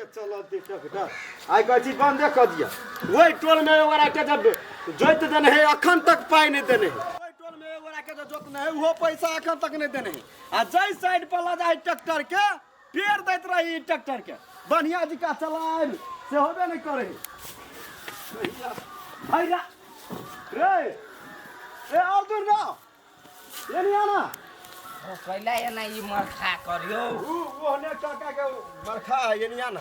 के चलत ट्रैक्टर आइ कहै छी बंदे कऽ दिअ। ओहि टोलमे ओकरा के जब जोति देने है, अखन तक पाइ नहि देने है। ओहि टोलमे ओकरा के जे जोतने है, ओहो पैसा अखन तक नहि देने है। आ जाहि साइड पर लऽ जाइ ट्रैक्टर के, पेड़ दैत रही ट्रैक्टर के, बढ़िया जकाँ चलायब से होबे नहि करै है। भैया रे, ए अर्जुन रो, एनी आना। ओ कैला एना ई मरखा करियो? ऊ ओहने काका के बरखा है। एनी आना,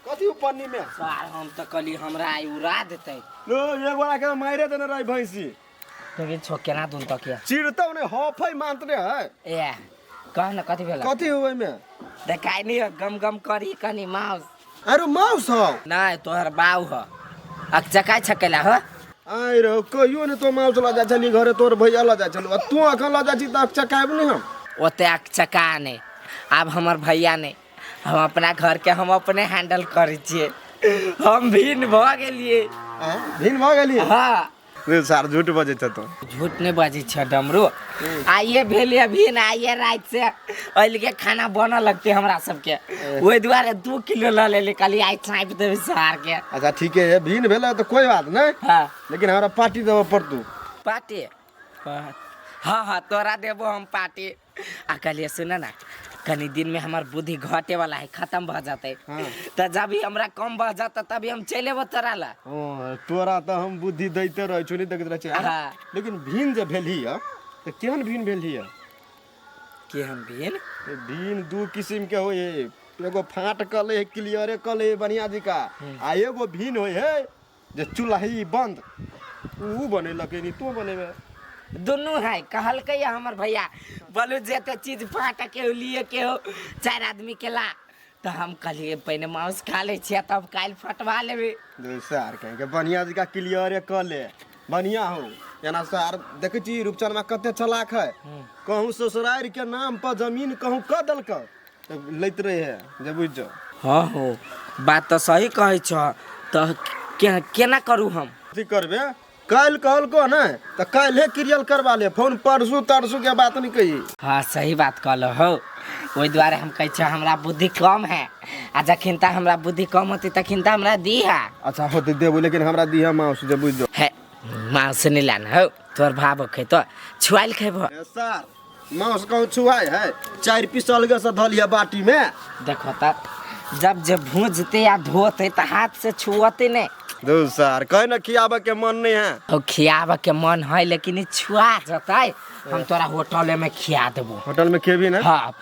कथी ऊ पन्नी में? सर, हम तऽ कहली हमरा आइ उड़ा देतै। लो, एक गोरा के मारे देने रही भैंसी। देखी छो केना दुन तकिया चिरतौ ने, हफै मानते है। ए कह न, कथी भेल? कथी हुए में? देखाइ नहीं हो, गम गम करी कनी माउस। अरे माउस हो? नहीं, तोहर बाऊ हो, अकचकाइ छकेला हो। आइ रहो, कहियो ने तो माउस लऽ जाइ छली घरे, तोर भैया लऽ जाइ छलु, आ तू अखन लऽ जाइ छी तऽ अकचकायब नहि हम? ओते अकचका नहि, आब हमर भैया नहि, हम अपना घर के हम अपने हैंडल करै छियै। हम भिन्न भऽ गेलियै। आँय, भिन्न भऽ गेलियै? हाँ। रे सार, झूठ बजै छ तू। झूठ नहीं बजै छ डमरू। आइए भेल अभी ने, आइए राति से अइलके खाना बनऽ लगतै हमरा सबके, ओहि दुआरे 2 किलो लऽ लेली, कहली आइ चापि देबै सार के। अच्छा ठीके है, भिन्न भेलै तऽ कोई बात नहि। हाँ। लेकिन हमरा पार्टी देबऽ पड़तू। पार्टी? हाँ हाँ, तोरा देबो हम पार्टी। आ कहलिए सुन ना, कनी दिन में हमर बुद्धि घटे वाला है, खत्म भऽ जेतै। हाँ। तऽ जब भी हमरा कम भऽ जेतै, तभी हम चलि एबो तोरा ला। हँ, तोरा तऽ हम बुद्धि दैते रहै छौ, नहि देखैत रहै छियै। हाँ। लेकिन भिन्न जे भेलही यऽ तऽ केहन भिन्न भेलही यऽ? केहन भिन्न? भिन्न दू किसिम के होइ है। एगो फाट कऽ लै है, क्लियरे कऽ लै है बढ़िया जकाँ, आ एगो भिन्न होइ है जे चूल्ही बंद ऊ बनेलक, नहीं तू बनेबे। दुनू है। कहलकै या हमर भैया, बोलू जेते चीज फाट के हो, लिए के हो, चारि आदमी के ला। तऽ हम कहलिए पहिने मांस खा लै छियै, तब काल्हि फटवा लेबै। सार कहीं के बढ़िया जकाँ क्लियरे कऽ ले, बढ़िया हो। एना सार देखै छी रूपचनमा कते चलाक है। कहूँ ससुरारि के नाम पर जमीन कहूँ कऽ देलक तऽ लैत रहे है, जे बुझि जाओ। हाँ हो, बात तऽ सही कहै छ। तऽ केना करू हम? अथी करबे, काल्हि कहलको ने तऽ काल्हे क्लियर करवा ले। फोन परसू तरसू के बात नहीं कही। हाँ, सही बात कहलो हो। ओहि दुआरे हम कहै छियै हमरा बुद्धि कम है, आ जखन तक हमरा बुद्धि कम होतै, तखन तक हमरा दी है। अच्छा होते देबो, लेकिन हमरा दिहे माउस, जे बुझि जाओ। है, मांस नहीं लाना हो, तोहर भाव खेतो, छुआइल खेबो। ए सर, माउस कहूँ छुआइ है? चारि पीस अलगे से धऽ लिअ बाटी में। देखो तऽ, जब जे भूजते या धोते तऽ हाथ से छुअते नहीं। दू सर, कहे न खियाबे के मन नहीं है। ओ खियाबे के मन है, लेकिन ई छुआ जतै। हम तोरा होटले में खिया देबो। होटल में खेबी ने? हाँ,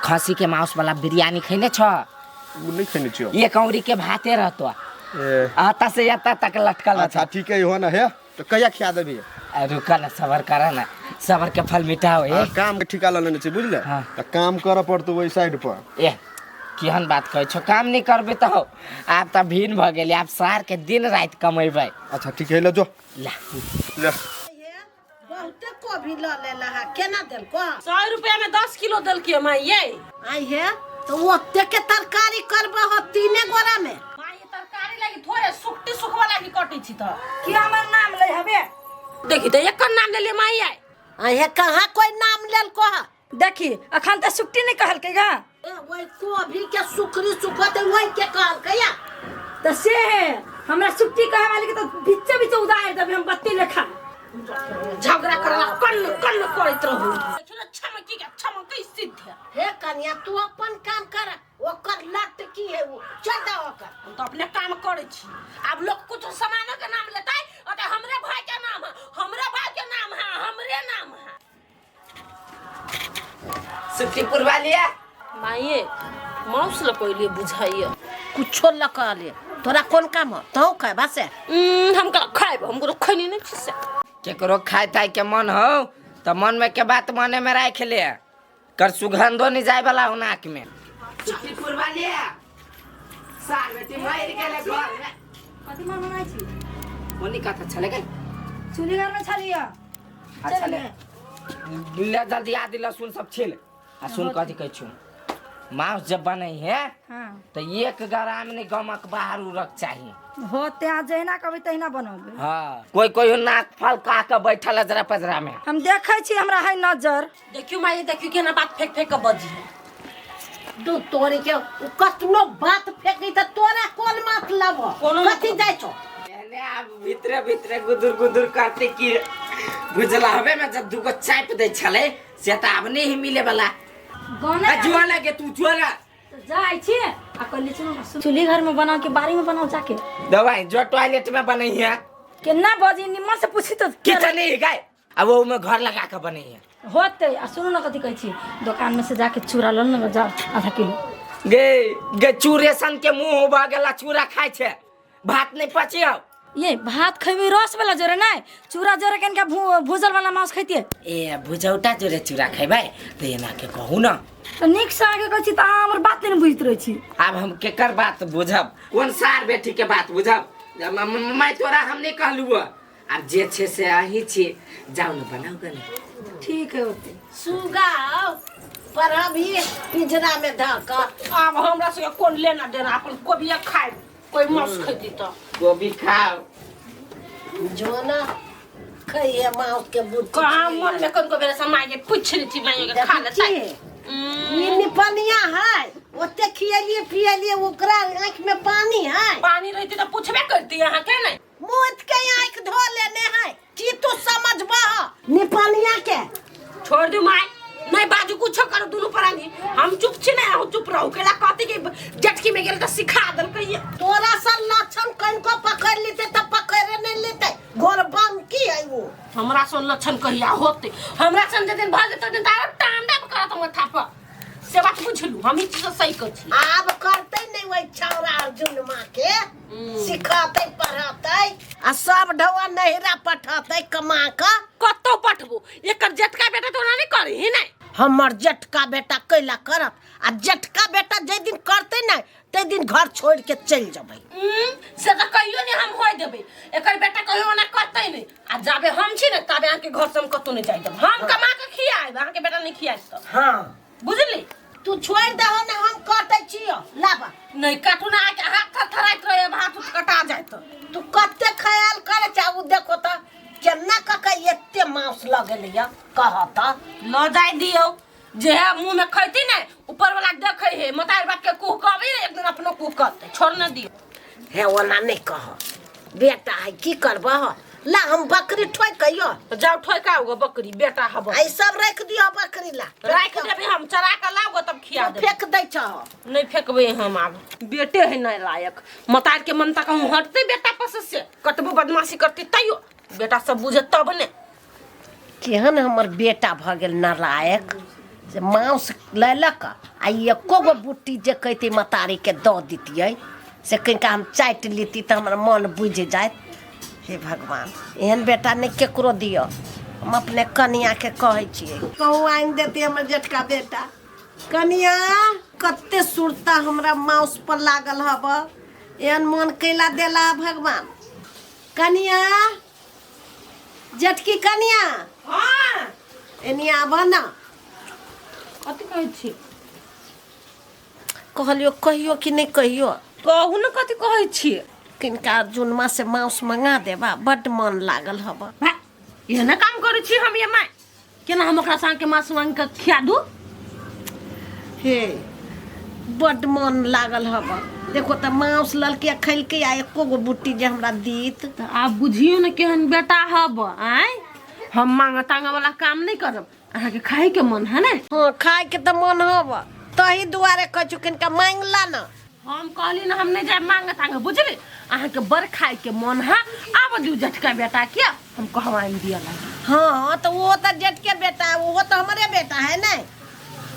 खसी के मांस वाला बिरयानी खैने छ? उ नहीं खेने छियो। एक औरी के भाते रहतो। ए, आता से एता तक लटकल अच्छा। रहतो। ठीक है, हो ना है तो कहिया खिया देबी? आ, रुका ना, सबर कर ना, सबर के फल मीठा हो। आ, काम के ठिका लऽ लेने छी, बुझले? हाँ। तऽ काम करऽ पड़तौ ओहि साइड पर। ए, केहन बात कहै छौ? काम नहीं करबे तऽ हो, आब तऽ भिन्न भऽ गेली, आब सार के दिन राति कमेबै। अच्छा ठीक है, ले जो। ला। ले। बहुते कोबी लऽ लेला है, केना देलको? 100 रुपया में 10 किलो देलकै माई ये। आई हे, तो ओते के तरकारी करबो हो तीने गोरा में? माई, तरकारी लागी थोड़े, सुखटी सुखवा लागी कटै छी तऽ। की हमर नाम ले हबे? देखी तऽ, एकर नाम लेलियै माई आइ। आई हे, कहाँ कोई नाम लेलको है? देखी, अखन तऽ सुखटी नहीं कहलकै गा। ए, वही कोबी के सुखरी सुखते, वही के कहलकै या। तऽ से है, हमरा सुखटी कहे वाली के तऽ बीचे बीचे उदार देबे हम बत्ती लेखा। झगड़ा करला कन्न कन्न करैत रहू। देखियौ ने, छमकी के छमकै सिद्ध। हे कन्या, तू अपन काम कर, ओकर लट की है, वो चल दे ओकर। हम तऽ अपने काम करै छी। आब लोग कुछ सामानो के नाम लेतै, ओते हमरे भाई के नाम है, हमरे भाई के नाम है, हमरे नाम है। सुखटी पुरवा लिया। माइये, माउस ल पहिले बुझाइए। कुछो लका ले, तोरा कोन काम हो? तो खाय बस। हम का खाइब? हम कोनो खैनी नहीं छी से। केकरो खाय ताय के मन हो तऽ मन में के बात मने में राख ले कर, सुगंधो नहीं जाए वाला हो नाक में। सुखटी पुरवा लिया, सार बेटी मर गेले घर में। कथी मन बनाइ छी? ओनी कथा छले गई? चूल्ही घर में छलियै। अच्छा ले ले, जल्दी आदि लहसुन सब छिल। आ सुन, कथी कहै छु, मांस जब बनै है तो 1 ग्राम नहीं गमक बाहर उड़क चाहिए। होते, आ जहिना कहबै तहिना बनबै। हाँ, कोई कोई नाक फलका के बैठल अजरा पजरा में। हम देखै छी, हमरा है नजर। देखियो माई, देखियो केना बात फेंक फेंक के बजी है। दू तोरी के उ कतनो बात फेंकी त तोरा कोन मतलब हो? कोनो कथी जाइ छौ? एने आब भीतरे भीतरे गुदुर गुदुर करते कि बुझलावे में जब दूगो चाप दै छले से त आब नहीं मिले वाला। गाना आ जुआ लगे तू जुआ ना। जाइ छी आ कहली चलू ना चूल्ही घर में बनाओ कि बाड़ी में बनाओ जाके। दवाई जो टॉयलेट में बनी है। केना बजी निम्मन से पूछी तो किचन नहीं गाय अब वो में घर लगा के बनी है। होते आ सुनू ना कथी कहै छी, दुकान में से जाके चूड़ा ल न जाओ आधा किलो। गे गे चूरेसन के मुंह भ गेला चूड़ा खाय छे भात नहीं पचियो। ये भात खेबी रस वाला जोरे नहीं चूड़ा जोरे कनका भूजल वाला मांस खैतिए। ए भुजौटा जोरे चूड़ा खेबै त एना के कहू ना। तो नीक से आगे कहै छी त अहाँ हमर बात नहीं बुझैत रहै छी। आब हम केकर बात बुझब, कोन सार बेटी के बात बुझब? मैं तोरा हम नहीं कहलू, आब जे छे से अही छी, जाउ न बनाउ गने। ठीक है होते सुगा पर अभी पिंजरा में धऽ कऽ। आब हमरा सबके कोन लेना देना, अपन कोबिया खाय कोई मांस खैती त गोभी खाओ जो ना खैहे मांस के बुद्धि। कहाँ मन में कनको बेरा समाय के पूछ ली माय के खा लेता। ई निपनिया है ओते खियलिए पियलिए ओकरा आँख में पानी है। पानी रहती त पूछबे करती अहाँ के नहीं। मुत के आँख धो लेने है की तू समझबह निपनिया के। छोड़ दू माय नहीं बाजू कुछ करो दुनू प्राणी, हम चुप छी नहीं हम चुप रहू केला कहते कि जटकी में गेल त सिखा देलकै। तोरा सन लक्षण कनको पकड़ लेते त पकड़े नहीं लेते, गोर बंद की है वो। हमरा सन लक्षण कहिया होते, हमरा सन जे दिन भ जेतै दिन तार टांडा करत माथा पर, से बात बुझलू हम ई चीज सही कहै छी। आब करते नहीं वही छौरा अर्जुन माँ के सिखाते पढ़ाते आ सब ढौआ नहिरा पठाते कमा क। कतौ पठबो एकर जेटका बेटा तोरा नहीं करही नहीं। हमर जेटका बेटा कैला करत आ जेटका बेटा जे दिन करते नहीं ते दिन घर छोड़ के चल जबै। से त कहियो नहीं हम होय देबै, एकर बेटा कहियो ना करते नहीं आ जाबे हम छी ने ताबे अहाँ के घर से हम कतौ नहीं जाय देब। हम कमा के खियाएब अहाँ के बेटा नहीं खियाएब त। हां बुझली तू छोड़ दहो ना हम काटे छियो लाबा। नहीं काटू ना आके हाथ थरथराइत रहे हाथ उठ कटा जाय त। तू कते ख्याल करे चाहू देखो त केना कका एते मांस लगल या कहत ल जाय दियो जे है मुंह में खैती ने ऊपर वाला देखे है मतार बाप के कुह कहबे एक दिन अपनो कुह कहते छोड़ न दियो। हे ओना नहीं कह बेटा है की करबह ला हम बकरी ठोक कहियो तो जाओ ठोक आओ बकरी बेटा हब आई सब रख दियो बकरी ला राख देबे हम चरा के लाओ तब खिया देबे। फेंक दै छह नहीं फेंकबे हम आब बेटे है नहीं लायक मतार के ममता कहूं हटते बेटा पस से कतबो बदमाशी करते तैयो बेटा सब बुझे तब ने। केहन हमर बेटा भ गेल नालायक से मांस लेलक आ एको गो बुट्टी जे कहती मतारी के दऽ दितियै से कनिका हम चाटि लेती तऽ हमर मन बुझि जाइत। हे भगवान एहन बेटा नहीं केकरो दियौ, हम अपने कनिया के कहै छियै कहूँ आनि देती हमर जेठका बेटा। कनिया कते सुरता हमरा माउस पर लागल हब, एहन मन कैला देला भगवान। कनिया जेठकी कनिया हाँ एनी आबह ना। कथी कहै छी? कहलियो कहियो कि नहीं कहियो? कहू ने कथी कहै छी? किनका अर्जुनमा से मांस मंगा देबा बड्ड मन लागल हब। एहने काम करै छी हम ये माय, केना हम ओकरा संग के मांस मांग के खिया दू? हे बड्ड मन लागल हब, देखो त मांस ललके खैलके आ एको गो बुट्टी जे हमरा दीत। त आब बुझियो ने केहन बेटा हब। आय हम मांग तांग वाला काम नहीं करब, अहाँ के खाए के मन है ने? हाँ खाए के त मन हब, तही दुआरे कहै छु किनका मांगला ना। हम कहली ना हम नहीं जाए मांग तांग बुझली, अहाँ के बड़ खाए के मन है आब दिउ झटका बेटा के हम कहवाइन दिया लागी। हाँ तो वो तो जेठके बेटा वो तो हमारे बेटा है ने।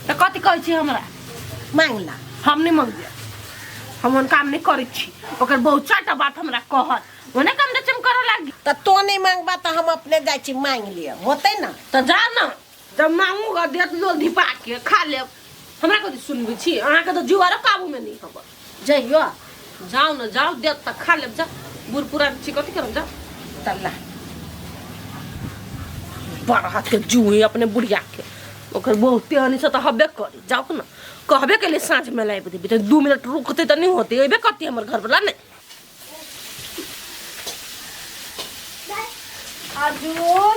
तो कथी कहै छी हमरा? मांगला। हम नहीं मांगिए, हम ओहन काम नहीं करै छी, ओकर बहुत चाटा बात हमरा कहत ओने काम दे चम करऽ लागी। तो तो नहीं मांगबा तो हम अपने जाइ छी मांग लिअ होतै ना? तो जा ना जब मांगू देत लोल धिपा के खा लेब, हमरा कथी सुनबै छी? अहाँ के तो जीव आरो काबू में नहीं हब। जइयो जाओ न जाओ देत त खा लेब, जा बूढ़ पुरान छी कथी करब जा तल्ला बड़ हाथ के जू है अपने बुढ़िया के ओकर बहुते हनी से त हबे करी। जाओ न कहबे के लिए साँझ में लाइब देबी त 2 मिनट रुकते त नहीं होते अइबे करती हमर घर वाला नहीं। अर्जुन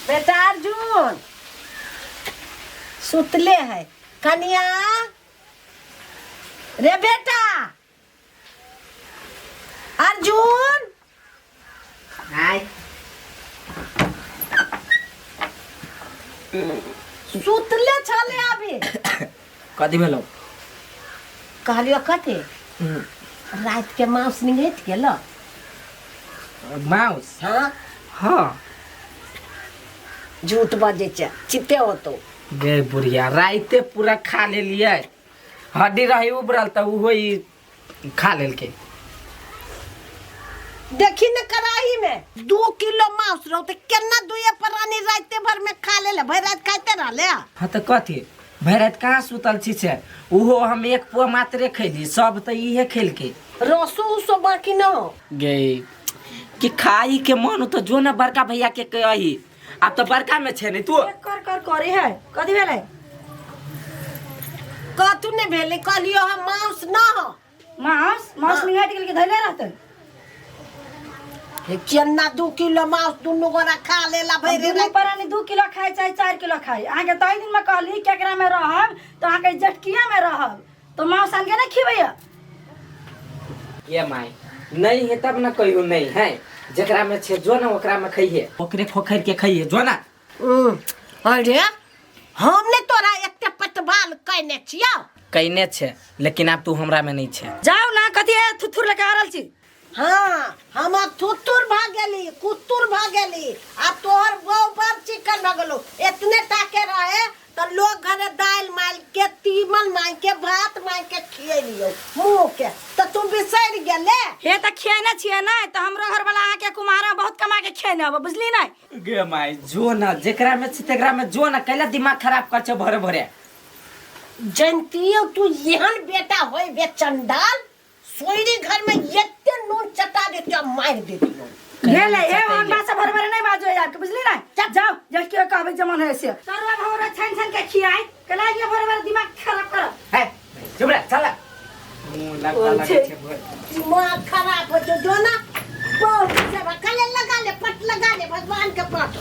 बेटा अर्जुन सुतले है कनिया रे बेटा अर्जुन आय सुतले छले अभी कथी भेलौ कहलियो कथी रात के मांस निंगैत गेल माउस हाँ हाँ झूठ बजै छै चिते होतो गे बुढ़िया राइते पूरा खा लेलियै हड्डी रही उबरल तऽ ओहो ई खा लेलकै देखी न कड़ाही में 2 किलो मांस रहो तो केना दुए प्राणी राते भर में खा ले भर रात खाते रहले हाँ तऽ कथी भरि राति कहाँ सुतल छी से ओहो हम एक पुआ मात्रे खैली सब तऽ इहे खेलकै रसो उसो बाकी न हो गे कि खाई के मन हो तऽ जो ने बड़का भैया के कही आब तऽ बड़का में छै ने तू कर कर करे है कथी भेलै कथू नहीं भेले कहलियो हम मांस न हो मांस मांस निंगाट गेल के धैले रहतै हे केना 2 किलो मांस दुनू गोरा खा लेला भरि दुनू राति प्राणी 2 किलो खाय चाहे 4 किलो खाय। अहाँके ताहि दिनमे कहली केकरा में रहब तऽ अहाँके जटकिया में रहब तऽ मांस आन के नहि खिबैया। ये माय नहीं है तब ना कहियो नहीं है जेकरा में छै जो ना ओकरा में खइहे ओकरे खोखर के खइहे जो ना। अरे हम ने तोरा एते पटबाल कैने छियौ। कइने छै लेकिन आब तू हमरा में नहीं छै। जाउ ना कथी है थुथुर लगा रहल छी। हाँ हम थुथुर भऽ गेली कुत्तुर भऽ गेली आ तोहर बहू बड़ चिकन भऽ गेलो। एतने टाके रहे तऽ लोग घरे दालि मारि के तीमन मांगि के भात मांगि के खिएलियौ मुँह के तऽ तू बिसरि गेले। हे तऽ खियने छियै नहि तऽ हमरो घरवाला अहाँके कुमारा बहुत कमा के खियने हब बुझली नहि। गे माय जो ना जेकरा में छै तेकरा में जो ना कैला दिमाग खराब कर छै भरे भरे। जनतियो तू एहन बेटा होय बे चंडाल सोयरी घर में एते नून चटा देतियो मारि देतियो। भेलै हे हम भाषा भर भरे नहि बाजो यार के बुझली नहि जाओ जटकिया कहबै जमन है से तरुआ भौरा छानि छानि के खियाई कला ये भरे भरे दिमाग खराब कर। है चुप रह चल मुंह लगता लगे छै भोर। दिमाग खराब हो जो जो ना बहुत सेवा कले लगा ले पट लगा ले भगवान के पट।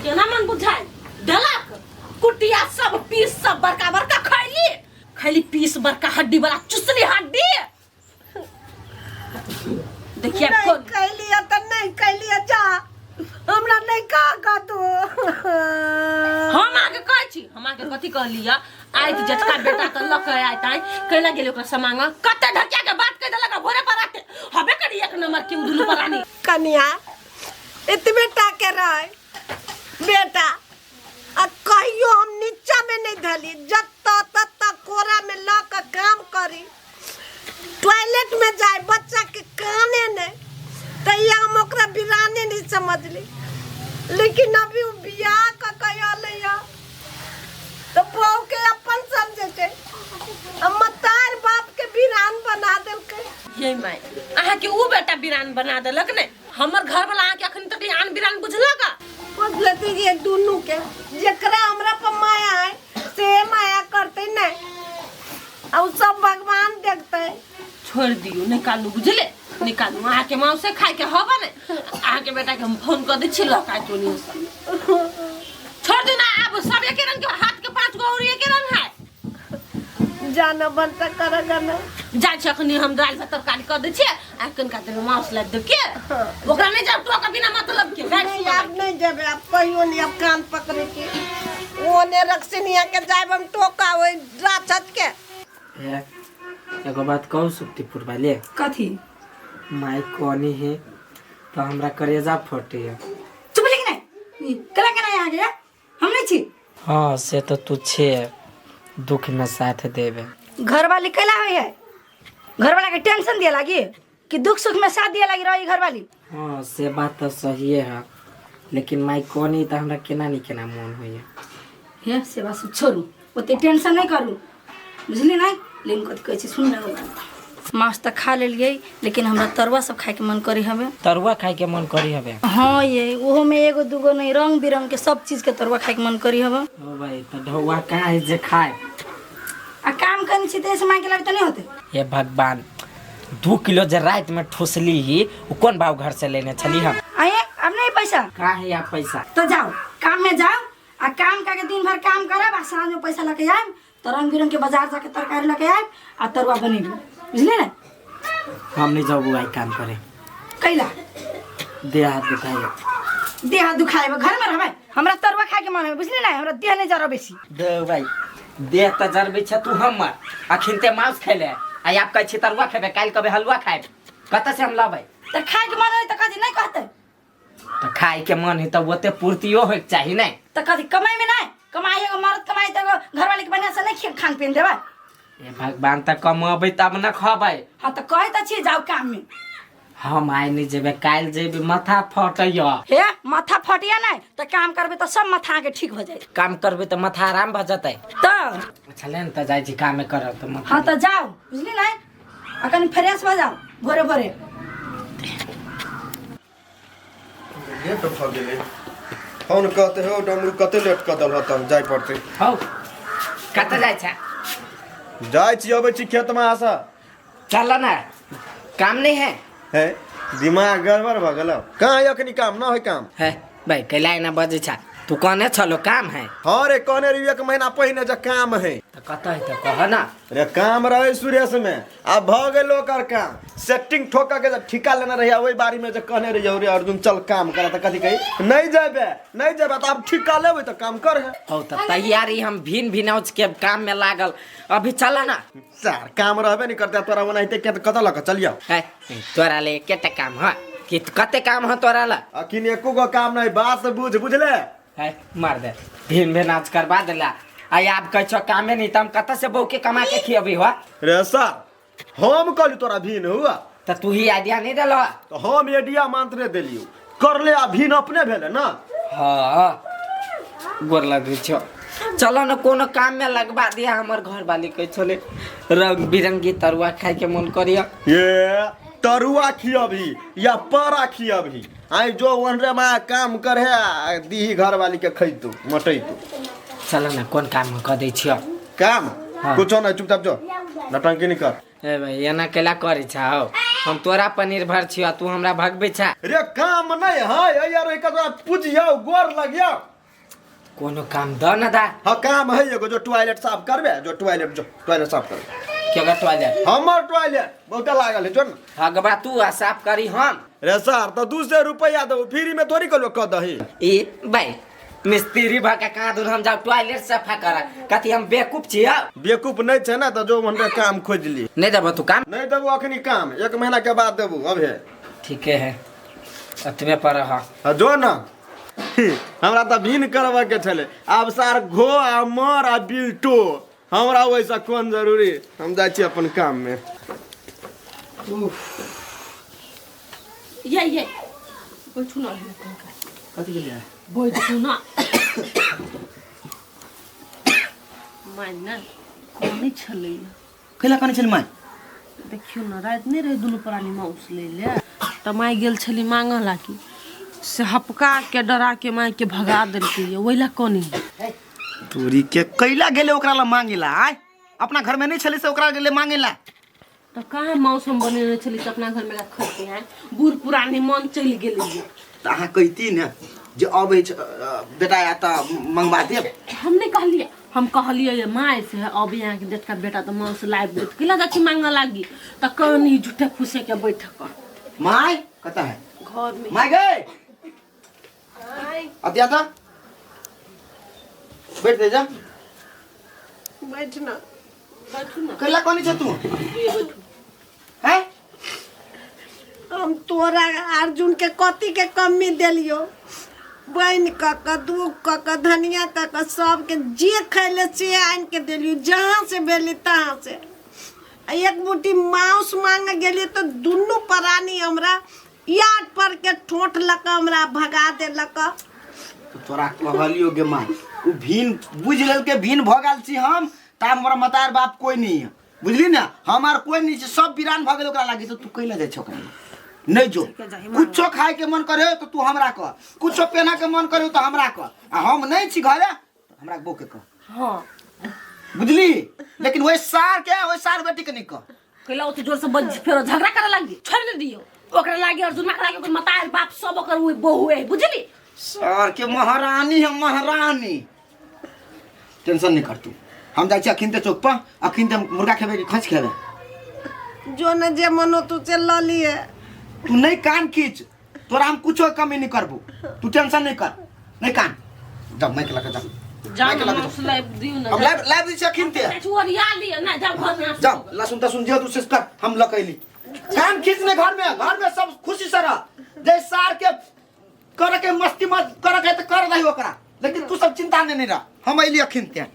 केना मन बुझाय देलक कुटिया सब पीस सब बड़का बड़का खैली खैली पीस बड़का हड्डी वाला चुसली हड्डी देखिए नहीं कौन कैलिए त नहीं कैलिए जा हमरा नहीं कह का तू। हम आगे कहै छी हम आगे कथी कहलियै आइ तऽ जटका बेटा तऽ लऽ के आइ ताइ कैला गेलै ओकरा समांग कते ढकिया के बात कहि देलक आ भोरे पर आते हबे करी एक नंबर के उ दुनू परानी। कनिया एतबे टाके रहे बेटा आ कहियो हम नीचा में नहीं धली जत्ता तत्ता कोरा में ल के काम करी टॉयलेट में जाए बच्चा के काने नहीं तैया हम ओकरा बिराने नहीं समझली लेकिन अभी उ बियाह क के अलै तो बहू के अपन समझे छै आ मतार बाप के बिरान बना देलकै। ये माय अहाँके उ बेटा बिरान बना देलक ने हमर घर वाला अहाँके अखन तक आन बिरान बुझलक। बुझलती ये दुनू के जेकरा हमरा पर माया है से माया करते नहीं आ उ सब भगवान देखते। छोड़ दियौ निकालू बुझले निकालू अहाँके मांसे खाय के हबे ने अहाँके बेटा के हम फोन कर दै छी लऽ के आयत ओनिये से छोड़ दियौ ना आब सब एके रंग के हाथ के पांच गो और एके रंग है। जाना बनता करेगा ना। जाइ छी अखनी हम दालि भात तरकारी कर दै छियै आ कनिका देर मांस लाबि देब के ओकरा नहि जाब टोक बिना मतलब के राखि नहीं अब नहीं जेबे अब कहियो नहीं अब कान पकड़े के ओने रक्षिनिया के जाब हम टोका ओइ राक्षस के। ए, एगो बात कहू सुप्तीपुर वाले। कथी? माय कोनी है तो हमरा करेजा फटे है। चुप लेकिन नहीं कला के नहीं आ गया हम नहीं छी। हाँ से तो तू छे दुख में साथ देवे। घर वाली कैला होई है घर वाला के टेंशन दिया लागी कि दुख सुख में साथ दिया लागी रही घर वाली। हाँ से बात तो सही है लेकिन माय कोनी तो हमरा केना नहीं केना मन होइए। हे से बात सब छोड़ू ओते टेंशन नहीं करू बुझली नहीं लेकिन कथी कहै छी सुन लेबै माछ तऽ खा लेलियै लेकिन हमरा तरुआ सब खायके मन करी हवे। तरुआ खाए के मन करी हवे। हाँ ये ओहो में एगो दूगो नहीं रंग बिरंग के सब चीज के तरुआ खायके मन करी हवे। ओ भाई तो ढौआ कहाँ है जे खाए। आ काम करने छी तऽ मांगे लागे तऽ नहीं होते। हे भगवान 2 किलो जे रात में ठोसली ही वो कौन भाव घर से लेने छली हम। आये अब नहीं पैसा। कहाँ है आप पैसा? तो जाओ काम में जाओ आ काम करके दिन भर काम करब आ साँझ में पैसा लके आयब तऽ रंग बिरंग के बाजार जाके तरकारी लके आयब आ तरुआ बनेबी बुझली ने हम नहीं जाऊ बुआई काम करे कैला देह हाथ दुखाइए देह हाथ दुखाए घर में रहबै हमरा तरुआ खाए के मन है बुझली ने हमरा देह नहीं जरब बेसी दे भाई देह तऽ जरबै छै तू हमर अखन ते मांस खैले आ आब कहै छी तरुआ खेबै काल्हि कहबै हलुआ खायब कतऽ से हम लबै तऽ खाए के मन है तऽ कथी नहीं कहतै तऽ खाय के मन है तऽ ओते पूर्तियो होइके चाही नहि तऽ कथी कमाई में नहीं कमाई एगो मर्द कमाई तऽ एगो घरवाली के बढ़िया से नहीं खान पीन देबै ए भगवान तऽ कमबै तब ने खबै हाँ तऽ कहै तऽ छी जाउ काम में हम आइ नहि जेबै काल्हि जेबै माथा फटैया हे माथा फटिया नहीं तऽ काम करबै तऽ सब माथा अहाँके ठीक भऽ जायत काम करबै तऽ माथा आराम भऽ जेतै तऽ अच्छा ले ने तऽ जाइ छी कामे करब तऽ माथा हाँ तऽ जाउ बुझली नहीं आ कनि फ्रेश भऽ जाउ भोरे भोरे लेट भऽ गेलै फोन कहते हो डमरू कते लेट कऽ देलह तब जाय पड़तै हौ कतऽ जाइ छै जाइ छी अबै छी खेतमे आशा चल ना काम नहीं है है दिमाग गड़बड़ भऽ गेल कहाँ अखनी काम न है काम है भाई कैला एना बजै छ तू कहने छलो काम है हाँ रे कहने रही एक महीना पहिने जे काम है तऽ कतऽ है तऽ कह ना रे काम रहे सुरेश में आब भऽ गेल ओकर काम सेटिंग ठोका के जब ठिका लेने रहिए ओहि बारी में जे कहने रहिए रे अर्जुन चल काम कर तऽ कथी कही नहीं जेबे नहीं जेबे तऽ आब ठिका लेबै तऽ काम कर है हौ तऽ तैयारी हम भिन भिनौच के काम में लागल अभी चल ना सर काम रहबे नहीं करते तोरा ओनाहिते के कतऽ लऽ कऽ चलियौ है तोरा ले एकेटा काम है कि कते काम है तोरा ला अखिन एको गो काम नहीं बात बुझ बुझले है मार दे भिन भिन आज करवा देला आ आब कहै छौ कामे नहीं तऽ हम कतऽ से बहू के कमा के खियबी हो रे सर हम कहली तोरा भीन हुआ तऽ तू ही आइडिया नहीं देलह तो हम एडिया मात्र देलियौ करले आ भीन अपने भेले ना हाँ गोर लगै छौ चलो न कोनो काम में लगवा दिया हमर घर वाली कहै छलै रंग बिरंगी तरुआ खाय के मन करिया ये तरुआ खियबही या परा खियबही आई जो वनरे मा काम करे आ दीही घर वाली के खैतू मटैतू चलो न कोन काम में कऽ दै छियौ काम हाँ। कुछो नहीं चुपचाप जो नटंकी नहीं कर ए भाई एना केला करै छा हौ हम तोरा पर निर्भर छियौ तू हमरा भगबै छा रे काम नहीं है यार एक तोरा पूजियो गोर लगियो कोनो काम द न दा हाँ काम है एगो जो टॉयलेट साफ करबे जो टॉयलेट जो टॉयलेट साफ करबे केकर टॉयलेट हमर टॉयलेट बहुते लागल है जो न हगबा तू आ साफ करी हम रे सर तो 200 रुपया दो फ्री में थोड़ी कहलो कह दही ई भाई मिस्त्री भऽ के कहाँ दूर हम जाउ टॉयलेट सफा कर कथी हम बेवकूफ छियै बेवकूफ नहीं छै ना तो जो हमरा काम खोज ली नहीं देबो तू काम नहीं देबो अखनी काम एक महीना के बाद देबो अबे ठीके है अतबे पर रह आ जो ना हमरा तऽ भिन करबऽ के छलै आब सार घो आ मर आ बिल्टो हमरा ओहिसँ कोन जरूरी हम जाइ छी अपन काम में ये ये बैठू ना कथी के लिए बैठू ना माय ने कनै छलै कैला कनै छलै माय देखियौ ने राति नहि रहै दुनू प्राणी माउस लै लए तऽ माय गेल छली मांगऽ लागी से हपका के डरा के माय के भगा देलकै ओहि लए कनी तोरी के कैला गेले ओकरा ला मांगेला आय अपना घर में नहीं छले से ओकरा गेले मांगेला तऽ कहाँ माउस हम बनेने छली तऽ अपना घरमे खैते हैं बूढ़ पुरानी मन चलि गेलै तऽ अहाँ कहिती ने जे अबै बेटा आयत तऽ मंगवा देब हम नहि कहलियै हम कहलियै ये माय से अब यहाँ के जेठका बेटा तऽ माउस लाबि देत केला जाइ छी मांगऽ लागी तऽ कनी झूठे फूसे के बैठ कऽ माय कतऽ है घर में माय गए अतिया तऽ बैठ दे जा बैठ ना बैठू ना कैला कनी छ तू हैं हम तोरा अर्जुन के कथी के कमी देलियो बनि कऽ कऽ दूध कऽ कऽ धनिया कऽ कऽ सबके जे खैले से आनि के देलियो जहाँ से भेली तहाँ से आ एक मुट्ठी मांस मांगे गेलियै तऽ दुनू प्राणी हमरा याद पर के ठोंठ लऽ कऽ हमरा भगा देलक तो तोरा कहलियो गे माँ उ भीन बुझि लेलकै भीन भऽ गेल छी हम ता हमर मतार बाप कोई नहीं है बुझली ने हमार कोई नहीं छै सब वीरान भऽ गेल ओकरा लागी तऽ तू कैला जाइ छ ओकरा लग? नहीं जो कुछो खाए के मन करे तो तू हमरा कह कुछो पहना के मन करे तो हमरा कह आ हम नहीं छी घरे तो हमरा बो के कह हाँ बुझली लेकिन वही सार के वही सार बेटी के नहीं कह कैला ओते जोर से बज फेरो झगड़ा करे लागी छोड़ ने दियो ओकरा लागी अर्जुन माकरा के ओकर मतार बाप सब ओकर ओइ बहु है बुझली सर के महारानी है महारानी। टेंशन नहीं कर तू, हम जाइ छी अखिनते चौक पर, अखिनते मुर्गा खेबे कि खस खेबे? जो न जे मनो तू चल ल लिए। तू नहीं कान खींच, तोरा हम कुछो कमी नहीं करबो, तू टेंशन नहीं कर, नहीं कान जा माइक लगा जा। जाओ माइक लगा माउस लाइव दियो ना। हम लाइव लाइव दै छी अखिनते। ओरिया लिअ ना, जाओ घर में। जाओ लहसुन तहसुन जे तू से कर, हम लकैली कान खींच ने घर में, घर में सब खुशी से रह। जे सार के कर के मस्ती मत कर के त कर दही ओकरा, लेकिन तू सब चिंता नहीं रह, हम अइली अखिनते।